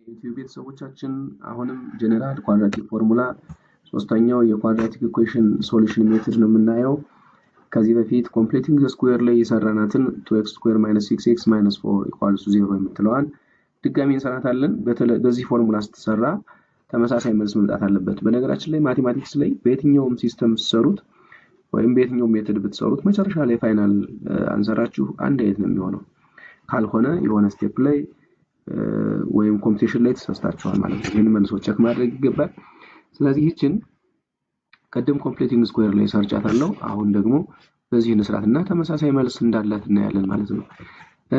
የዩቲዩብ ቤተሰቦቻችን፣ አሁንም general quadratic formula፣ ሶስተኛው የ quadratic equation solution method ነው የምናየው። ከዚህ በፊት completing square ላይ የሰራናትን two x square minus six x minus four equals zero የምትለዋን ድጋሚ እንሰራታለን። በዚህ ፎርሙላ ስትሰራ ተመሳሳይ መልስ መምጣት አለበት። በነገራችን ላይ mathematics ላይ በየትኛውም system ስትሰሩት ወይም በየትኛውም method ብትሰሩት መጨረሻ ላይ final answer ኣችሁ አንድ አይነት ነው የሚሆነው። ካልሆነ የሆነ step ላይ ወይም computation ላይ ተሳስታችኋል ማለት ነው። ይህን መልሶ check ማድረግ ይገባል። ስለዚህ ይህችን ቅድም completing square ላይ ሰርቻታለሁ። አሁን ደግሞ በዚህ እንስራት እና ተመሳሳይ መልስ እንዳላት እናያለን ማለት ነው።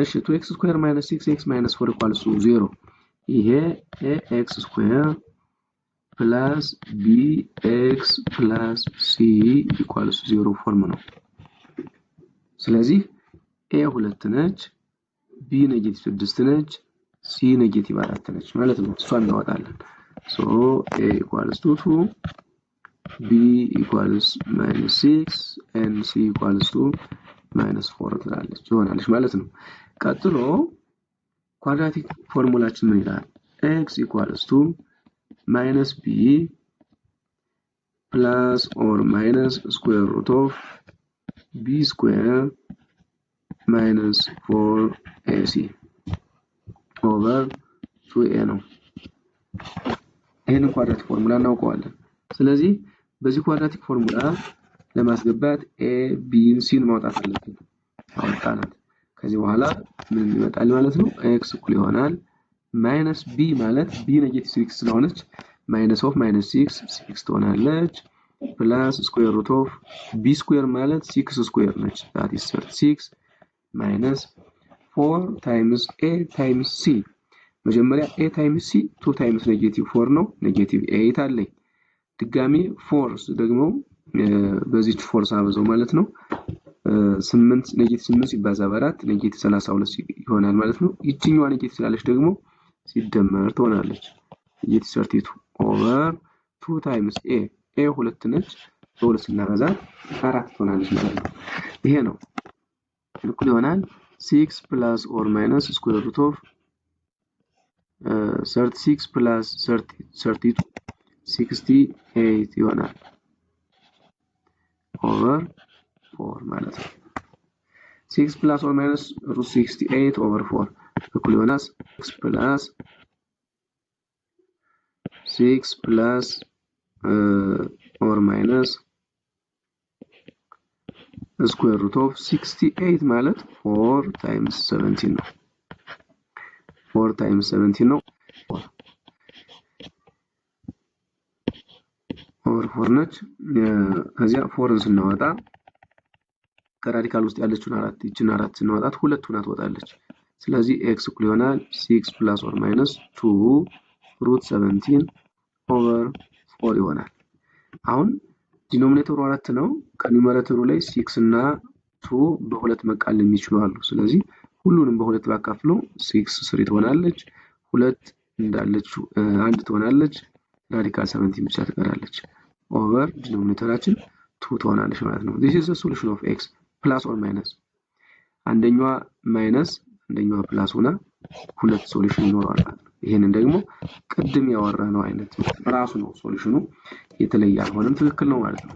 እሺ፣ two x square minus six x minus four equals to zero፣ ይሄ a x square plus b x plus c equals zero form ነው። ስለዚህ a ሁለት ነች፣ b negative ስድስት ነች፣ c negative አራት ነች ማለት ነው። እሷን እናወጣለን። So a equals to two, b equals minus six and c equals to minus four ትላለች ይሆናለች ማለት ነው። ቀጥሎ quadratic formula ኣችን ምን ይላል? x equals to minus b plus or minus square root of b square minus four ac over two a ነው። ይህንን quadratic formula እናውቀዋለን። ስለዚህ በዚህ quadratic formula ለማስገባት a፣ b ን፣ c ን ማውጣት አለብን። አወጣናት። ከዚህ በኋላ ምን ይመጣል ማለት ነው? x እኩል ይሆናል minus b ማለት b negative six ስለሆነች minus of minus six six ትሆናለች። Plus square root of b square ማለት six square ነች፣ that is 36፣ minus four times a times c። መጀመሪያ a times c two times negative four ነው፣ negative eight አለኝ። ድጋሚ four ደግሞ በዚች four ሳበዛው ማለት ነው ስምንት፣ negative ስምንት ሲባዛ በአራት negative 32 ይሆናል ማለት ነው። ይችኛዋ negative ስላለች ደግሞ ሲደመር ትሆናለች። Negative 32 over two times a። a ሁለት ነች፣ በሁለት ስናበዛት አራት ትሆናለች ማለት ነው። ይሄ ነው እኩል ይሆናል six plus or minus square root of 36 plus 32፣ 68 ይሆናል over four ማለት ነው። Six plus or minus root 68 over four እኩል ይሆናል six plus or minus square root of 68 ማለት four times 17 ነው። Four times 17 ነው። Over four ነች። ከዚያ four ን ስናወጣ ከ radical ውስጥ ያለችውን አራት፣ ይችን አራት ስናወጣት ሁለት ሁና ትወጣለች። ስለዚህ x እኩል ይሆናል six plus or minus two root 17 over four ይሆናል። አሁን denominator ኡ አራት ነው። ከ numerator ኡ ላይ six እና two በሁለት መቃለል የሚችሉ አሉ። ስለዚህ ሁሉንም በሁለት ባካፍለው six three ትሆናለች። ሁለት እንዳለች አንድ ትሆናለች። Radical 17 ብቻ ትቀራለች። Over denominator ኣችን two ትሆናለች ማለት ነው። This is the solution of x። Plus or minus፣ አንደኛዋ minus አንደኛዋ plus ሆና ሁለት solution ይኖረዋል ማለት ነው። ይህንን ደግሞ ቅድም ያወራነው አይነት ራሱ ነው solution ኑ፣ የተለየ አልሆነም፣ ትክክል ነው ማለት ነው።